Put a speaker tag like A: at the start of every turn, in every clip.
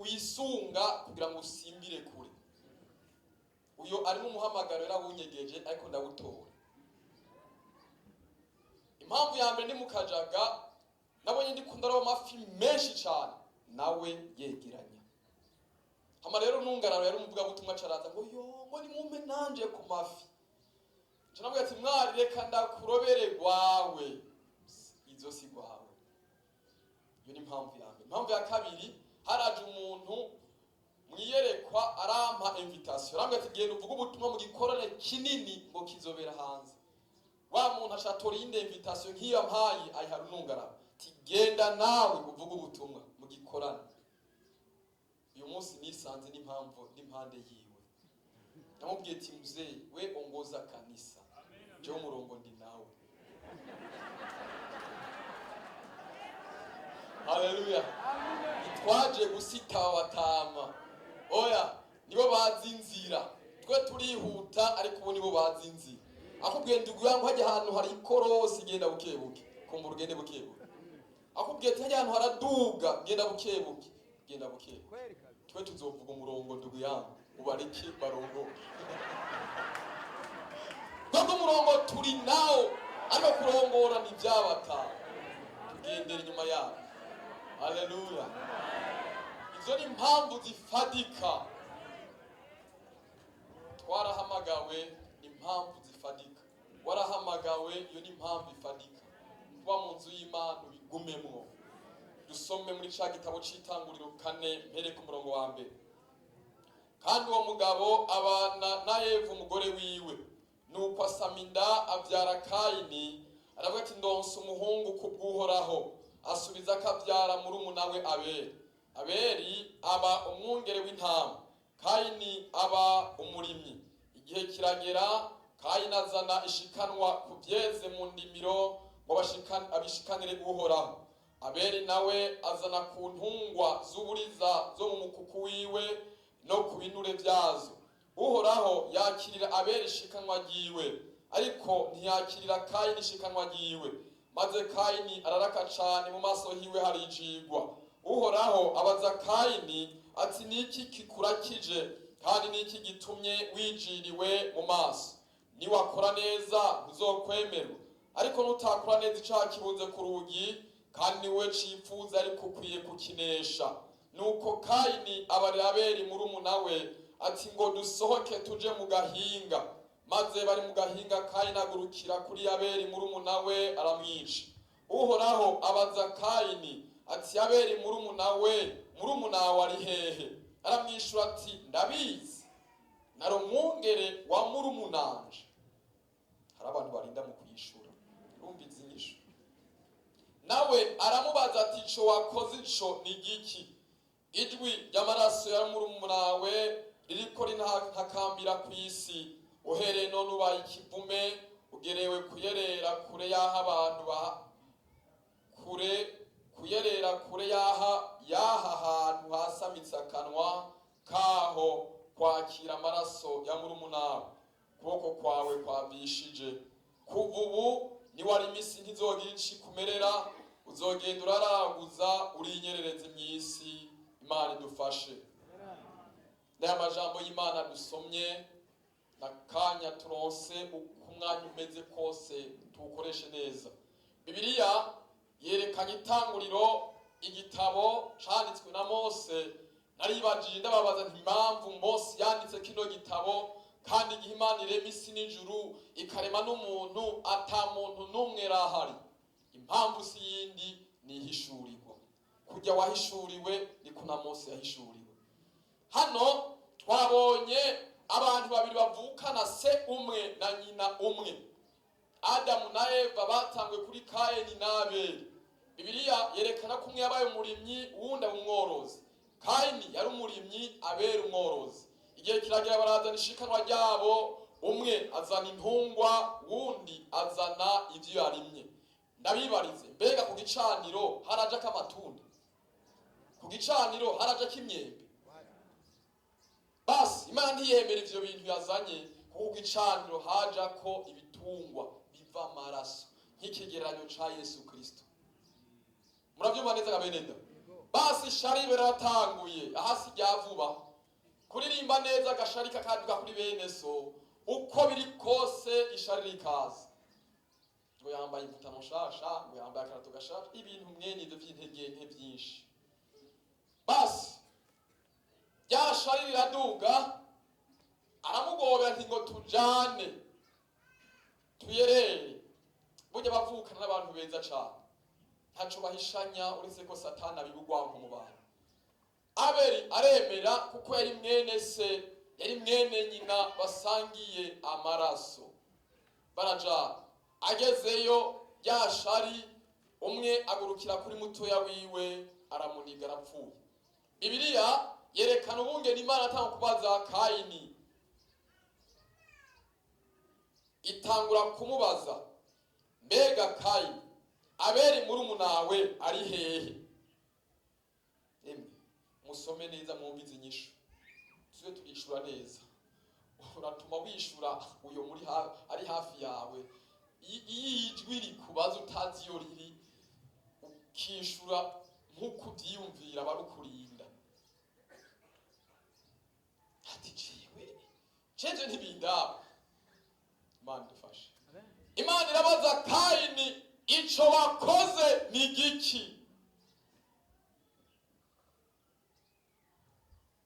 A: Wisunga kugira ngo usimbire kure. Uyo arimo umuhamagaro yarawunyegeje, ariko ndawutora. Impamvu ya mbere, ndi mu Kajaga, nabonye ndi ndaroba amafi menshi cyane, nawe yegeranya. Hama rero nungararo yari umuvugabutumwa, caraza ngo: "Yo," ngo: "nimumpe nanje ku mafi." Nca navuga ati: "Mwari, reka ndakurobere gwawe, izo si gwawe." Iyo ni impamvu ya mbere. Impamvu ya kabiri, haraje umuntu mwiyerekwa, arampa invitation, arambwira ati: "Genda uvuge ubutumwa mu gikorane kinini," ngo kizobera hanze. Wa muntu ashatora iyindi invitation nk'iyo ampaye, ayiha runungararo, ati: "Genda nawe uvuge ubutumwa mu gikorane." Uyu munsi nisanze n'impamvu n'impande yiwe. Namubwiye ati: "Mzee, we ongoza kanisa, jewe umurongo ndi nawe." Haleluya! Ntitwaje gusitaba batama, oya, nibo bazi inzira. Twe turihuta, ariko ubu nibo bazi inzira. Akubwiye: "Ndugu yangu, hajya ahantu hari ikorosi, genda bukebuke," kumbura ugende bukebuke. Akubwiye ati: "Hajya ahantu haraduga, genda bukebuke," genda bukebuke. Twe tuzovuga umurongo, ndugu yangu, ubareke barongore. Twebwe umurongo turi nawo, ariko kurongora ni iby'abatama, tugendera inyuma yabo. Haleluya! Izo ni impamvu zifadika. Twarahamagawe, ni impamvu zifadika. Warahamagawe, iyo ni impamvu ifadika. Kuba mu nzu y'Imana ubigumemwo. Dusome muri ca gitabo c'Itanguriro 4, mpere ku murongo wa mbere. Kandi uwo mugabo abana na Eva umugore wiwe, nuko asama inda, abyara Kayini. Aravuga ati: "Ndonse umuhungu ku bw'Uhoraho." Asubiza akabyara murumuna we Abeli. Abeli aba umwungere w'intama, Kayini aba umurimyi. Igihe kiragera, Kayini azana ishikanwa ku byeze mu ndimiro ngo abishikanire Uhoraho. Abeli nawe azana ku ntungwa z'uburiza zo mu mukuku wiwe no ku binure byazo. Uhoraho yakirira Abeli ishikanwa ryiwe, ariko ntiyakirira Kayini ishikanwa ryiwe. Maze Kayini araraka cane, mu maso hiwe harijigwa. Uhoraho abaza Kayini ati: "Niki kikurakije, kandi niki gitumye wijiriwe mu maso? Niwakora neza ntuzokwemerwa, ariko nutakora neza, icaha kibunze ku rugi, kandi niwe cifuza, ariko ukwiye kukinesha." Nuko Kayini abarira Abeli murumuna we ati: "Ngo dusohoke tuje mu gahinga." Maze bari mu gahinga, Kayini agurukira kuri Abeli murumuna we, aramwica. Uhoraho abaza Kayini ati: "Abeli murumuna we, murumuna wawe ari hehe?" Aramwishura ati: "Ndabizi, nari umwungere wa murumunanje?" Hari abantu barinda mu kuyishura, urumva izi nyishu. Nawe aramubaza ati: "Ico wakoze ico ni igiki? Ijwi ry'amaraso ya murumunawe ririko rintakambira ku isi. Uhereye none ubaye ikivume, ugerewe kuyerera kure y'aho abantu ba kure, kuyerera kure y'aha hantu hasamitse akanwa kaho kwakira amaraso ya murumunawe. Ukuboko kwawe kwavishije. Kuva ubu niwari imisi ntizogira ico ikumerera, uzogenda uraraguza, urinyerereza imyisi." Imana idufashe. N'aya majambo y'Imana dusomye, n'akanya turonse, uko umwanya umeze kose tuwukoreshe neza. Bibiliya yerekanye Itanguriro, igitabo canditswe na Mose. Naribajije, ndababaza nti: "Impamvu Mose yanditse kino gitabo, kandi igihe Imana irema isi n'ijuru, ikarema n'umuntu, ata muntu n'umwe rahari?" Impamvu si yindi, ni ihishurirwa. Kujya wahishuriwe niko na Mose yahishuriwe. Hano twabonye abantu babiri bavukana se umwe na nyina umwe, Adamu na Eva, batangwe kuri Kayini na Abeli. Bibiliya yerekana ko umwe yabaye umurimyi, uwundi aba umworozi. Kayini yari umurimyi, Abeli umworozi. Igihe kiragera, barazana ishikanwa ryabo. Umwe azana intungwa, uwundi azana ivyo yarimye. Ndabibarize: mbega ku gicaniro haraja k'amatunda? Ku gicaniro haraja k'imyembe? Basi Imana ntiyemera ivyo bintu yazanye, kuko ku gicaniro haja ko ibitungwa biva amaraso, nk'ikigereranyo ca Yesu Kristo. Muravyumva neza, nka beneda? Basi ishari baratanguye ahasi rya vuba kuririmba neza agashari kakaduka kuri bene so, uko biri kose ishari rikaza. Ngo yambaye imputano nshasha, ngo yambaye akarato gashasha, ibintu mwene ivyo vy'intege nke vyinshi. Basi rya shari riraduga, aramugobera nti ngo tujane tuyerere. Burya bavukana n'abantu beza cane, ntaco bahishanya, uretse ko Satani abibugwanko mu bantu. Abeli aremera kuko yari mwene se, yari mwene nyina, basangiye amaraso. Barajana, agezeyo rya shari, umwe agurukira kuri mutoya wiwe aramuniga, arapfuye. Bibiliya yerekana ubungene Imana atanga kubaza Kayini, itangura kumubaza: mbega Kayini, Abeli murumunawe ari hehe? Emwe musome neza mwumvize inyishu, tube turishura neza. Uratuma wishura uyo muri ari hafi yawe. Iyo ijwi rikubaza utazi iyo riri, ukishura nk'uko ubyiyumvira, barukurinda ati jewe jeje ntibindaba. Imana idufashe. Imana irabaza Kayini: ico wakoze ni igiki?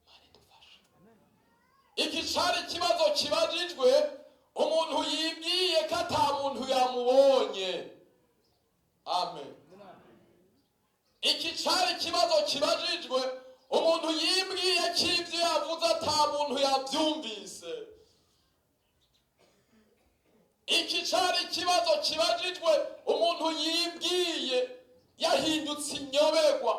A: Imana idufashe. Iki cari ikibazo kibajijwe umuntu yibwiye ko ata muntu yamubonye. Amen. Iki cari ikibazo kibajijwe umuntu yibwiye ko ivyo yavuze ata muntu yavyumvise. Iki cari ikibazo kibajijwe umuntu yibwiye yahindutse inyoberwa: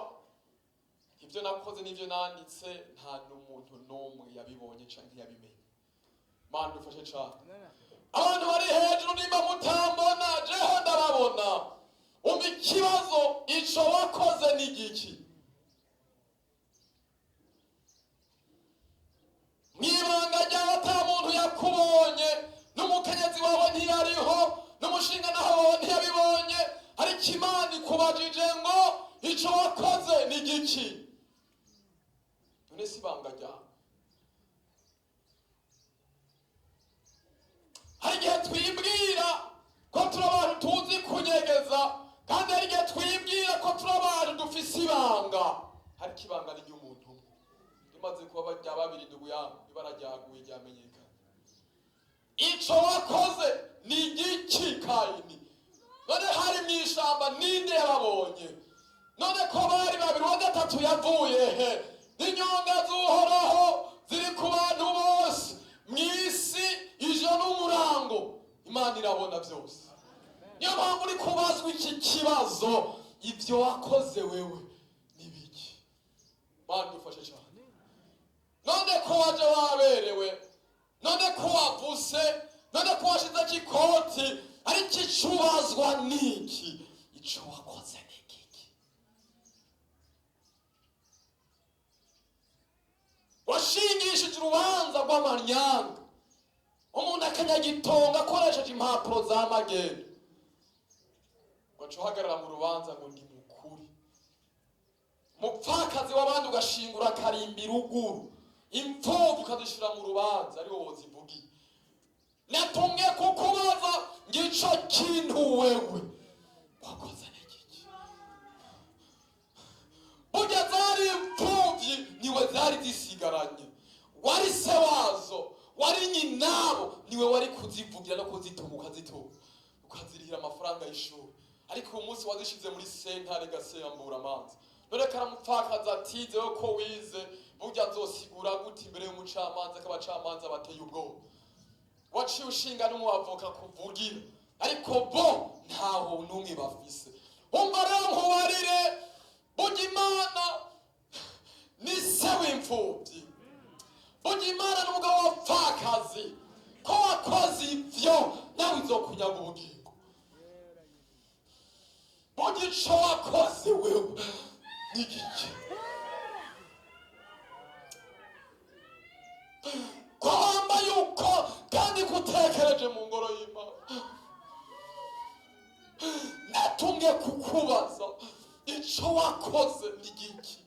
A: ibyo nakoze n'ibyo nanditse nta n'umuntu n'umwe yabibonye canke yabimenye. Mana dufashe cane. Abantu bari hejuru, nimba mutambona, jeho ndababona. Umva ikibazo: ico wakoze ni igiki? Mw'ibanga ryawe ata muntu yakubonye, n'umukenyezi wawe ntiyariho, n'umushinga naho wawe ntiyabibonye, ariko Imana ikubajije ngo ico wakoze ni igiki? None si ibanga ryawe? Hari igihe twibwira ko turi abantu tuzi kunyegeza, kandi hari igihe twibwira ko turi abantu dufise ibanga, ariko ibanga ni ry'umuntu umwe. Rimaze kuba rya babiri, ndugu yangu, ibara ryaguye, ryamenyekanye. Ico wakoze ni igiki, Kayini? None hari mu ishamba, ninde yababonye? None ko bari babiri, uwa gatatu yavuye he? Inyonga z'Uhoraho ziri ku bantu bose mw'isi ijoro n'umurango. Imana irabona byose. Niyo mpamvu uri kubazwa iki kibazo: ibyo wakoze wewe ni biki? Mana dufashe cyane. None ko waje waberewe, none ko wavuse, none ko washize ikoti, ariko ico ubazwa niki? Ico wakoze ni iki? Washingishije urubanza rw'amanyanga, umuntu akanyagitonga akoresheje impapuro za magendu, ugaca uhagarara mu rubanza ngo ndi mukuri. Umupfakazi w'abandi ugashingura akarimbi ruguru, imfubyi ukazishira mu rubanza ari wowe wozivugiye. Natumwe kukubaza ngo ico kintu wewe wakoze ni iki? Burya zari imfubyi, niwe zari zisigaranye, wari se wazo, wari nyinabo, niwe wari kuzivugira no kuzitunga, ukazitunga, ukazirihira amafaranga y'ishuri. Ariko uyu munsi wazishize muri sentare gasembura amanza. None karamupfakaza atize ko wize, burya azosigura gute imbere y'umucamanza, ko abacamanza bateye ubwoba? Waciye ushinga n'umuavoka kuvugira, ariko bo ntaho n'umwe bafise. Umva rero nkubarire, burya Imana ni se w'imfubyi, burya Imana n'umugabo w'abapfakazi. Ko wakoze ivyo, nawe izokunyaga ubugingo. Burya ico wakoze wewe ni igiki? Ko wambaye uko kandi kutekereje mu ngoro y'Imana, natumwe kukubaza ico wakoze ni igiki?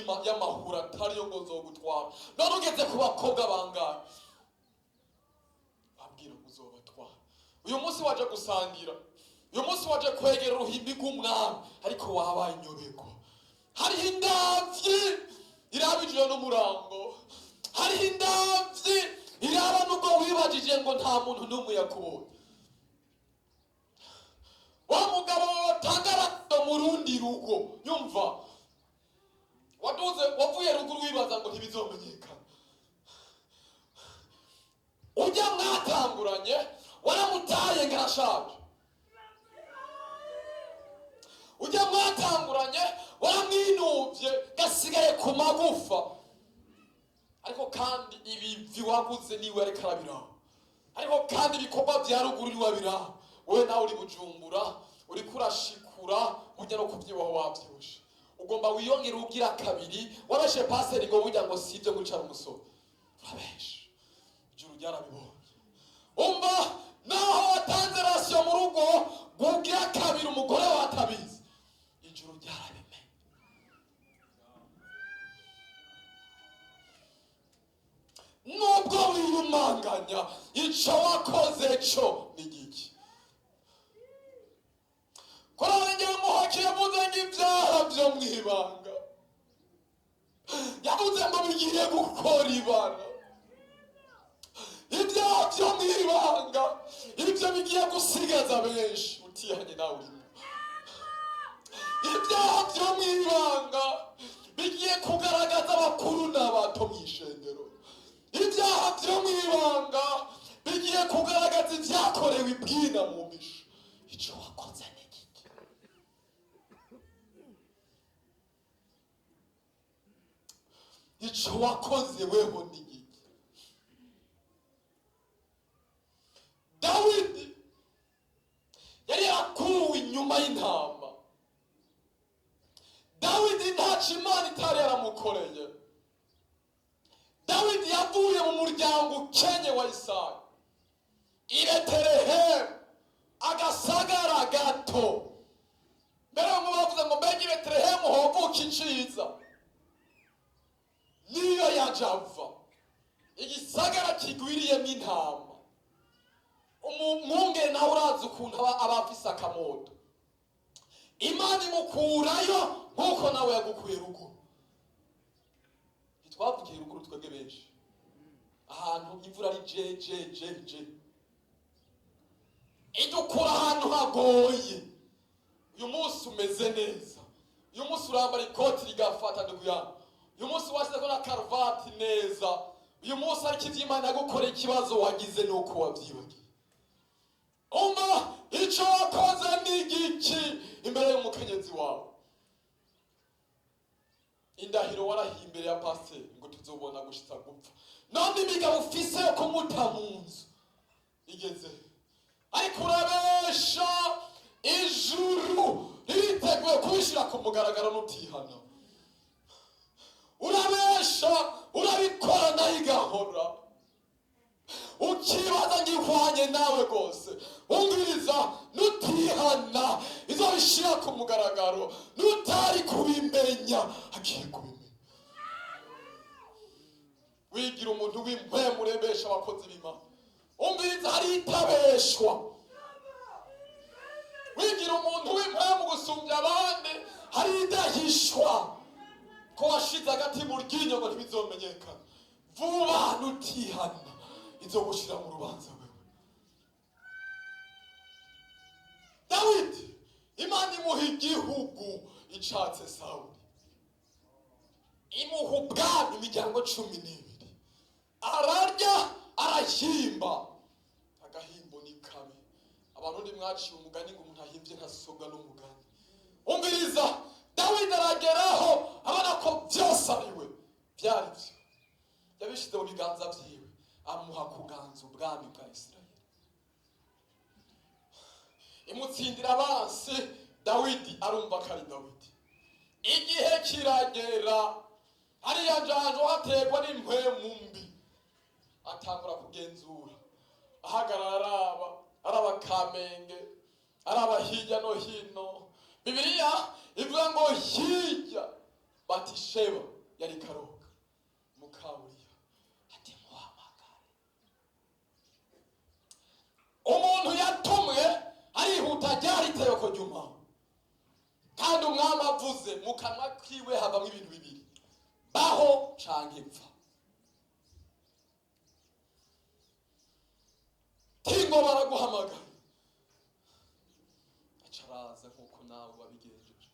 A: y'amahura atariyo ngo nzogutwara. None ugeze ku bakobwa bangahe babwira ngo uzobatwara? Uyu munsi waje gusangira, uyu munsi waje kwegera uruhimbi rw'umwami, ariko wabaye inyobeko. Hariho indavyi iraba ijoro n'umurango, hariho indavyi iraba nubwo wibajije ngo nta muntu n'umwe yakubonye. Wa mugabo watanga rado mu rundi rugo, nyumva, waduze wavuye ruguru wibaza ngo ntibizomenyekana, ujya mwatanguranye waramutaye ngarashaje, ujya mwatanguranye waramwinuvye gasigaye ku magufa, ariko kandi ibivi waguze niwe ariko arabiraho, ariko kandi ibikorwa vya ruguru niwe abiraho. Wowe nawe uri Bujumbura uriko urashikura, burya no kuvyibaho wavyibushe, ugomba wiyongere ugira kabiri. Wabeshe paseri ngo burya ngo sivyo gucara umusoro, urabeshe, ijuru ryarabibonye. Umva, naho watanze rasiyo mu rugo gugira kabiri umugore watabizi, ijuru ryarabimenye. Nubwo wiyumanganya, ico wakoze co ni giki? Korali Muhaki yavuze ngo ibyaha vyo mwibanga, yavuze ngo bigiye gukora ibara. Ibyaha vyo mwibanga ibyo bigiye gusigaza benshi utihanye nawe urimo. Ibyaha vyo mwibanga bigiye kugaragaza abakuru n'abato mw'ishengero. Ibyaha vyo mwibanga bigiye kugaragaza ibyakorewe ibwina mu misho. Ico wakoze ni giki? Ico wakoze weho ni giki? Dawidi yari yarakuwe inyuma y'intama. Dawidi ntaco Imana itari yaramukoreye. Dawidi yavuye mu muryango ukenye wa Isaya i Betelehemu, agasagara gato. Mbere bamwe bavuze ngo mbega i Betelehemu hovuka iciza, niyo yaje ava, igisagara kigwiriyemo intama. Umwungere nawe urazi ukuntu aba afise akamoto. Imana imukurayo nk'uko nawe yagukuye ruguru. Ntitwavukiye ruguru twebwe benshi, ahantu imvura ari je je je je, idukura ahantu hagoye. Uyu munsi umeze neza, uyu munsi urambara ikoti rigafata nduguyana, uyu munsi washyizeko na karuvati neza, uyu munsi ariko ivy'Imana yagukoreye ikibazo wagize nuko wavyibagiye. Umva, ico wakoze ni igiki imbere y'umukenyezi wawe? Indahiro warahiye imbere ya pasiteri ngo tuzobona gushitsa gupfa, none imigabo ufise yo kumuta mu nzu igeze, ariko urabesha. Ijuru ririteguye kubishira ku mugaragaro n'utihana. Urabesha, urabikora nayo igahora, ukibaza ngo ihwanye nawe rwose. Umviriza, nutihana izobishira ku mugaragaro, nutari kubimenya agiye kubimenya. Wigira umuntu w'impwemu urebesha abakozi b'Imana. Umviriza, hari itabeshwa. Wigira umuntu w'impwemu gusumbya abandi, hari idahishwa. Ko washize agati mu ryinyo ngo ntibizomenyekana, vuba nutihana izogushira mu rubanza wewe. Dawidi Imana imuha igihugu icatse Sawuli, imuha ubwami imiryango 12, ararya arahimba. Agahimbo ni kabi. Abarundi mwaciye umugani ngo umuntu ahimbye ntasobwa n'umugani. Umviriza, Dawidi arageraho abona ko vyose ari we, vyari vyo yabishize mu biganza vyiwe, amuha kuganza ubwami bwa Isirayeli, imutsindira abansi. Dawidi arumva ko ari Dawidi. Igihe kiragera, hariya njanjo haterwa n'impwemu mbi, atangura kugenzura, ahagarara araba, araba Kamenge, araba hirya no hino. Bibiliya ivuga ngo hirya Batisheba yari karoga mukaburiya ati muhamagare. Umuntu yatumwe arihuta, ryari itegeko ry'umwami, kandi umwami avuze mu kanwa kiwe havamo ibintu bibiri: baho canke pfa. Tingo baraguhamagara, aca araza nk'uko nawe wabigenjeje.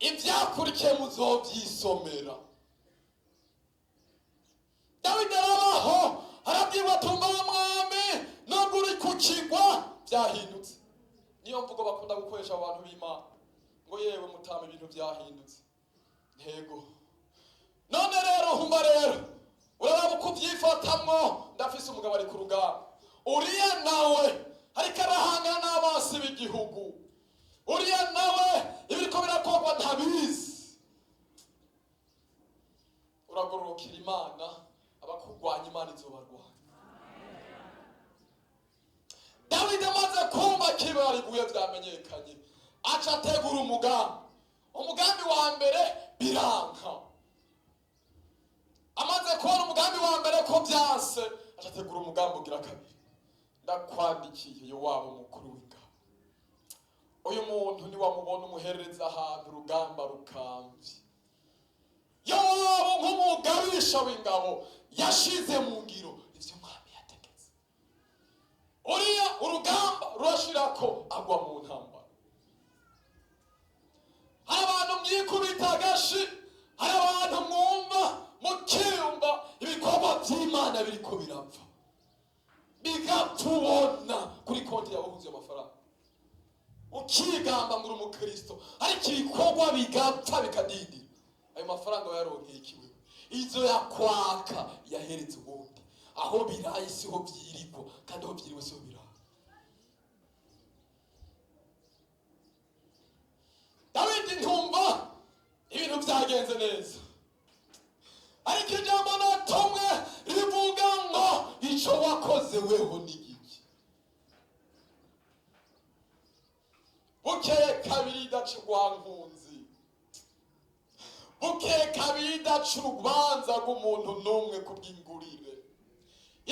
A: Ibyakurikiye muzobyisomera. Dawidi arabaho, arabwirwa tumva mwami, nubwo uri ku kigwa byahindutse. Niyo mvugo bakunda gukoresha abantu b'Imana ngo yewe mutama, ibintu byahindutse. Ntego none rero humba rero uraraba uko ubyifatamwo. Ndafise umugabo ari ku rugamba, uriya nawe ariko arahangana n'abansi b'igihugu, uriya nawe ibiriko birakorwa ntabizi. Uragororokera Imana, abakurwanya Imana izobarwanya. Dawidi amaze kumva kibara riguye byamenyekanye, aca ategura umugambi. Umugambi wa mbere biranka. Amaze kubona umugambi wa mbere ko byanse, aca ategura umugambi ugira kabiri. Ndakwandikiye Yowabu mukuru w'ingabo, uyu muntu niwamubona umuherereza ahantu urugamba rukamvye. Yowabu nk'umugabisha w'ingabo yashize mu ngiro ivyo umwami yategetse. Uriya urugamba rurashirako agwa mu ntambara. Hari abantu mwikubita agashi, hari abantu mwumva mukiyumva ibikorwa by'Imana biriko birapfa, bigapfa kuri konti yawe huzuye amafaranga, ukigamba ngo uri umukristo, ariko ibikorwa bigapfa bikadindira. Ayo mafaranga wayaronkeye ikiwe? Izo yakwaka yaheretse ubundi. Aho biraye siho byirigwa, kandi aho byiriwe siho biraye. Dawidi ntumva ibintu byagenze neza, ariko ijambo natumwe rivuga ngo ico wakoze weho ni giki? Bukeye kabiri idaca urwankunzi, bukeye kabiri idaca urubanza rw'umuntu n'umwe kubw'ingurire,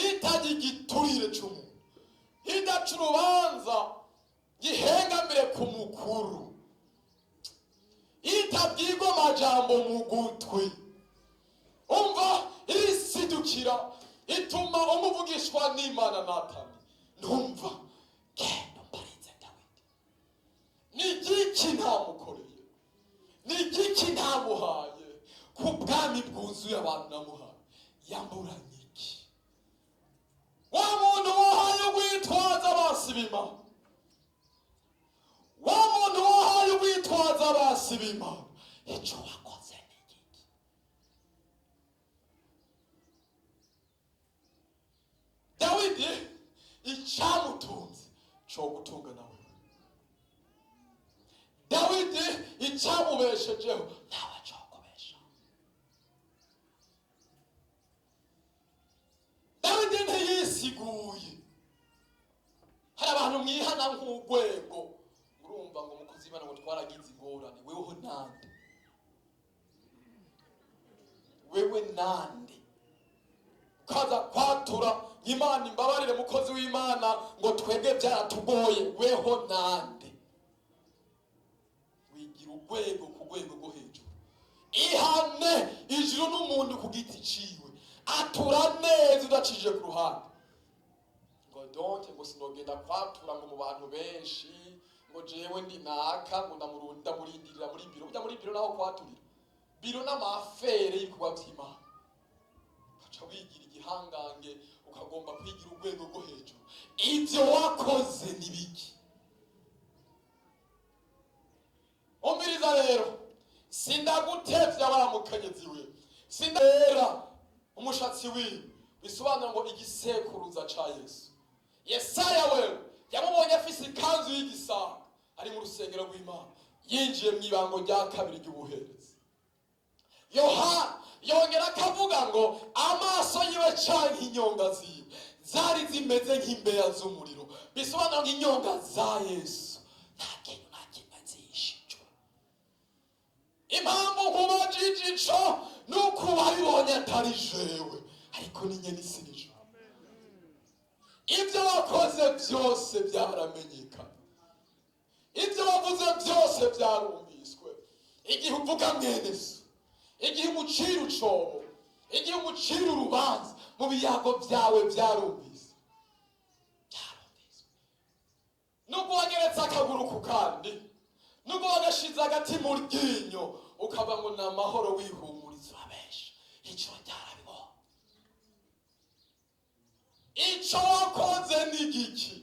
A: itajya igiturire c'umuntu, idaca urubanza gihengamire ku mukuru, itabwirwa amajambo mu gutwi. Umva, irisidukira ituma umuvugishwa n'Imana Natani. Ntumva, genda mbarize Dawidi, ni igiki ntamukoreye? Ni igiki ntamuhaye ku bwami bwuzuye abantu namuhaye? Yamburanye iki? Wa muntu wahaye urwitwaza abansi b'Imana, wa muntu wahaye urwitwaza abansi b'Imana, icyo wakoze ni igiki? Dawidi icyamutunze cyo gutunga nawe, Dawidi icyamubeshejeho nawe cyo kubesha. Dawidi ntiyisiguye. Hari abantu mwihana nk'urwego, urumva ngo umukozi w'Imana ngo twaragize ingorane. Weweho nande? Wewe nande ukaza kwatura Imana imbabarire mukozi w'Imana ngo twebwe byaratugoye? Weho nande wigira urwego ku rwego rwo hejuru? Ihane ijuru n'umuntu ku giti ciwe atura neza udacishije ku ruhande ngo donc ngo sinogenda kwatura ngo mu bantu benshi, ngo jewe ndi naka, ngo ndamurunda murindirira muri biro. Ujya muri biro naho kwaturira biro n'amafere y'ibikorwa vy'Imana, ugaca wigira igihangange, ukagomba kwigira urwego rwo hejuru. Ivyo wakoze ni biki? Umviriza rero, sindagutevya wa mukenyezi we, sindera umushatsi wiwe, bisobanura ngo igisekuruza ca Yesu. Yesaya wewe yamubonye afise ikanzu y'igisaga ari mu rusengero rw'Imana, yinjiye mu ibango rya kabiri ry'ubuherezi. Yohana yongera akavuga ngo amaso yiwe canke inyonga ziwe zari zimeze nk'imbeya z'umuriro, bisobanura ngo inyonga za Yesu nta kintu na kimwe zihishijwe. Impamvu nkubajije ico, nuko wabibonye atari jewe, ariko ni nyene isi n'ijuru. Ibyo wakoze byose byaramenyekanye, ibyo wavuze byose byarumviswe. Igihe uvuga mwene so, igihe umucira ucobo, igihe umucira urubanza mu biyago byawe, byarumvise, byarumviswe. Nubwo wageretse akaguru ku kandi, nubwo wagashize agati mu ryinyo, ukaba ngo ni amahoro, wihumuriza benshi, icyo byarabibonye. Icyo wakoze ni giki?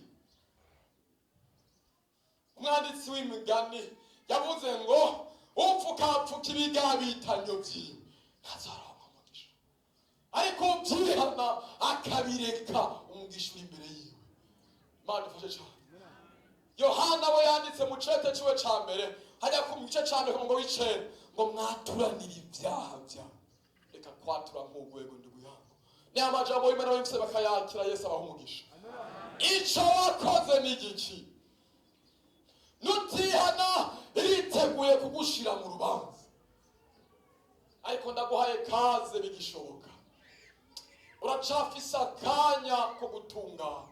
A: Umwanditsi w'imigani yavuze ngo upfukapfuka ibigabitanyo byiwe ntazaronka umugisha, ariko ubyihana akabireka, umugisha uri imbere yiwe. Imana ifashe cyane. Yohana we yanditse mu cete ciwe ca mbere, hajya ku gice ca mbere ku murongo w'9, ngo mwaturanire ibyaha byawe. Reka kwatura nk'urwego, ndugu yangu. Ni amajambo y'Imana bimse bakayakira, Yesu abaha umugisha. Ico wakoze ni igiki? Nutihana iriteguye kugushira mu rubanza, ariko ndaguhaye kaze bigishoboka. Uracafise akanya ko gutungana.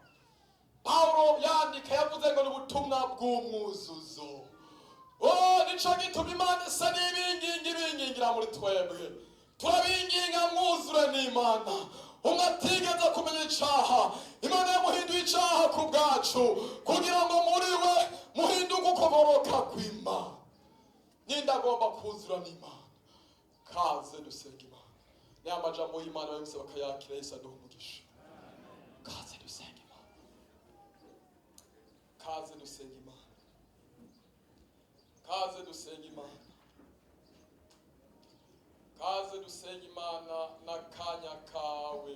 A: Pawulo yandika yavuze ngo ni ubutumwa bw'umwuzuzo. Oh, nico gituma Imana isa n'ibinginga, ibingingira muri twebwe. Turabinginga mwuzure n'Imana. Umwe atigeze kumenya icaha, Imana yamuhinduye icaha ku bwacu, kugira ngo muri we muhinduke ukugoroka kw'Imana. Ninde agomba kuzura n'Imana? Kaze dusenga Imana. Ni amajambo y'Imana bayumvise bakayakira, Yesu aduha umugisha. Kaze dusenga Imana, kaze dusenga Imana, kaze dusenga Imana, kaze dusenga Imana n'akanya kawe.